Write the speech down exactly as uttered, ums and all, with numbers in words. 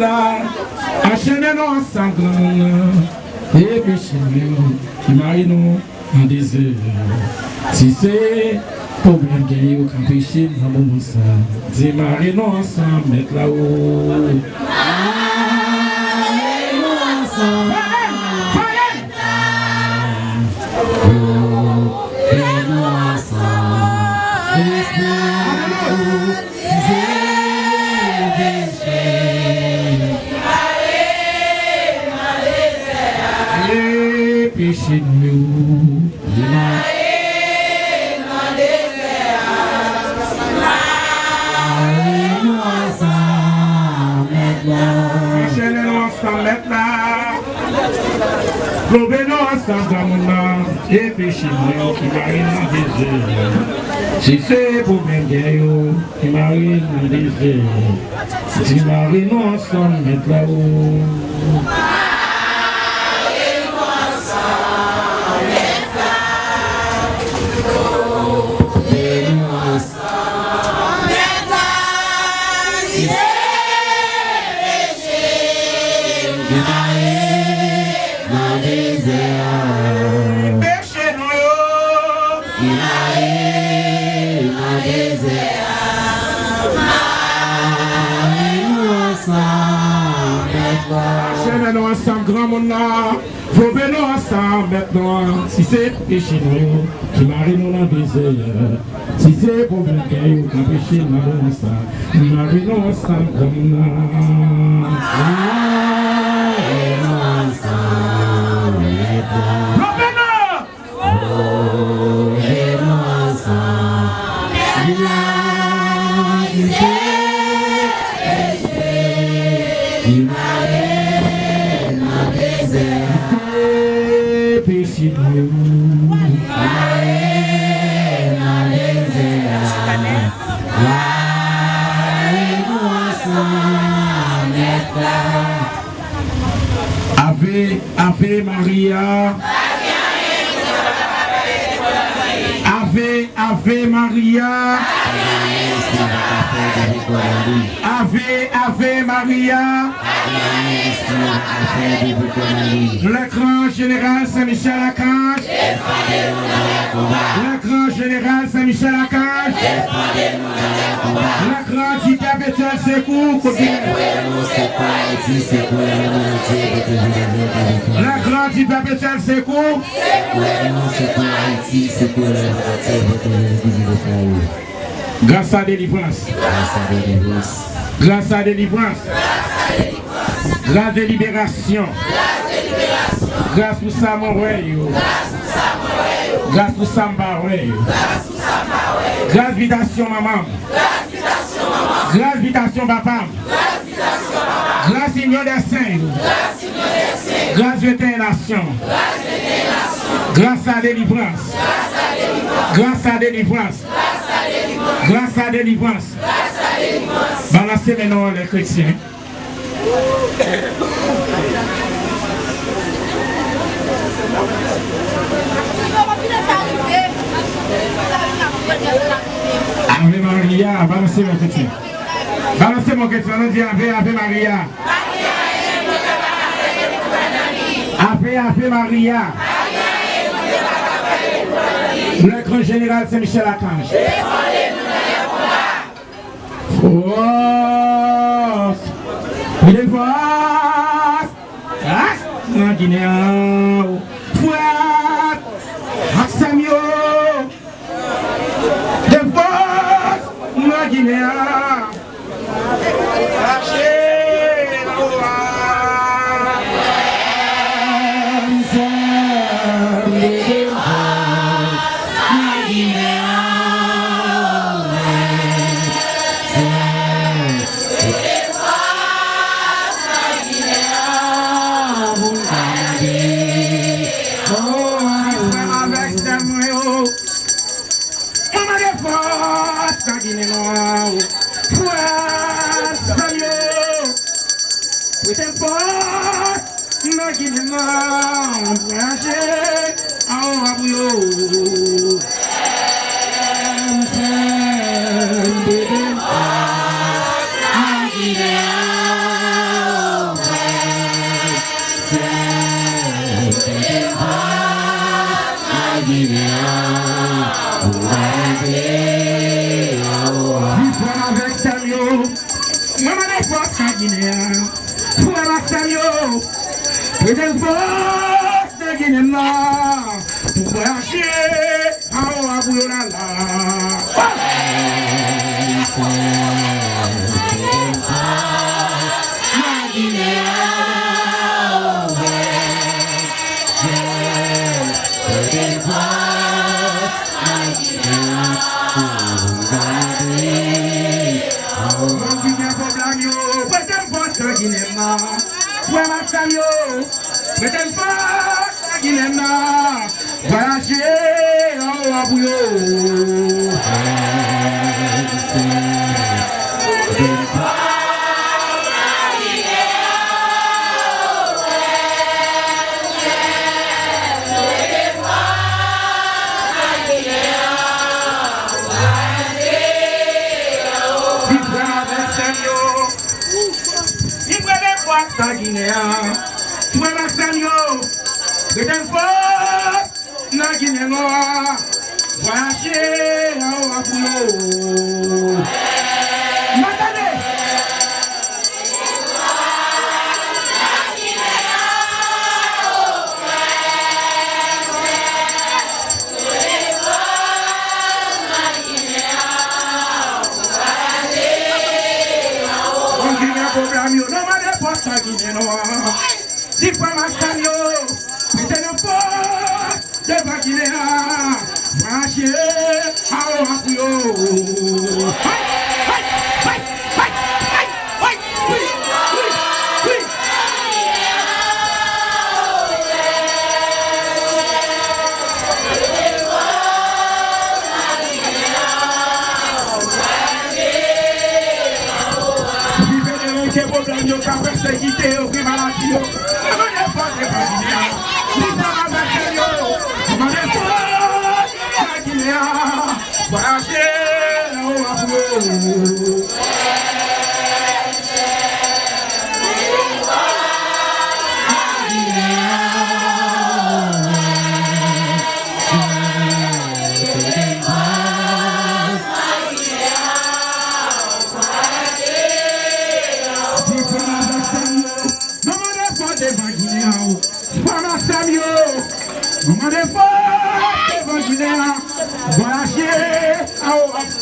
Anchene nou ansanm, granmoun nan, e peche nou yo ki mare nou nan dezè. Si se pwoblèm gen yo k anpeche m nan moman sa, demare nou ansanm, Mèt la o. Mare nou ansanm. Fè nou ansanm. Respè pou Jezi peche. E peche nou yo. Mare nou ansanm, Mèt la. Anchene nou ansanm, Mèt la. Plobe nou ansanm, granmoun nan, e peche nou yo ki mare nan dezè. Si se pwoblèm gen yo ki mare nan dezè, demare nou ansanm, Mèt la o. Plobe nou ansanm. Mèt la, si se peche ki mare nan dezè a. Peche nou yo. Ki mare nan dezè a. Mare nou ansanm, Mèt la. Anchene nou ansanm, granmoun nan. Plobe nou ansanm, Mèt nou an. Si se peche nou yo ki mare nou nan dezè a, si se pwoblèm gen yo k anpeche n nan moman sa, mare nou ansanm, granmoun nan. Mare nou ansanm, Mèt la. Plobe nou! Plobe nou ansanm, Mèt la, ki se peche ki mare nan dezè a. Peche nou. Mare nan dezè a. Mare nou ansanm, Mèt la. Ave, Ave Maria. Ave, Ave Maria. Ave, Ave Maria. Le grand général Saint-Michel Archange. Le grand général Saint-Michel Archange. Le grand du perpétuel secours. Le grand du perpétuel secours. Grâce à délivrance. Grâce à délivrance. Grâce de libération. Grâce pou sa mwen wè yo. Grâce pou sa m pa wè yo. Grâce bitasyon manman m. Grâce bitasyon papa m. Grâce union des saints yo. Grâce de tes nations. Grâce à délivrance. Grâce à délivrance. Grâce à délivrance. Balanse men nou anlè, kretyen. Ave Maria, balanse men, kretyen. Balanse men, kretyen, nou di Ave, Ave Maria. Ave, Ave Maria. Le grand général Saint-Michel Archange. Fòs! Vide fòs! Fòs nan Ginen an! Fòs! Ak zam yo! De fòs nan Ginen an! Mache nan pouvwa! Mwen mande fòs nan Ginen an, fòs nan yo. Prete m fòs nan Ginen an, pou m mache anwo a pou yo. Sèm, sèm, prete m fòs nan Ginen an. Di frè m avèk sè m yo, mwen mande fòs nan Ginen an. Frè m ak sè m yo, prete m fòs nan Ginen an. Pou mwen achte awo a pou yo lala. Nan Ginen an, Mwen ki gen pwoblèm yo, prete m fòs nan Ginen an. Frè m ak sè m yo, prete m fòs nan Ginen an. Vwayaje awo a pou yo. Di frè m avèk sè m yo, li prete fòs nan Ginen an. Frè m ak sè m yo, prete m fòs nan Ginen Nò a. Vwayaje awo a pou yo. Mwen tande. Moun ki gen pwoblèm yo, nou mande fòs nan Ginen Nò a. Di frè m ak sè m yo, mete nan fòs devan Ginen an. Mwen achte awo a pou yo. Hay, hay, hay, hay, hay, hay, wi, wi, wi. Li vle ke pwoblèm yo ka pèsekite yo, ke maladi yo. Mwen mande fòs devan Ginen an. Li fè m avèk sè yo. Mwen mande fòs devan Ginen an. Vwayaje awo a pou yo. Di frè m avèk sè m yo, nou mande fòs devan Ginen an. Frè m ak sè m yo, nou mande fòs devan Ginen an. Vwayaje awo a.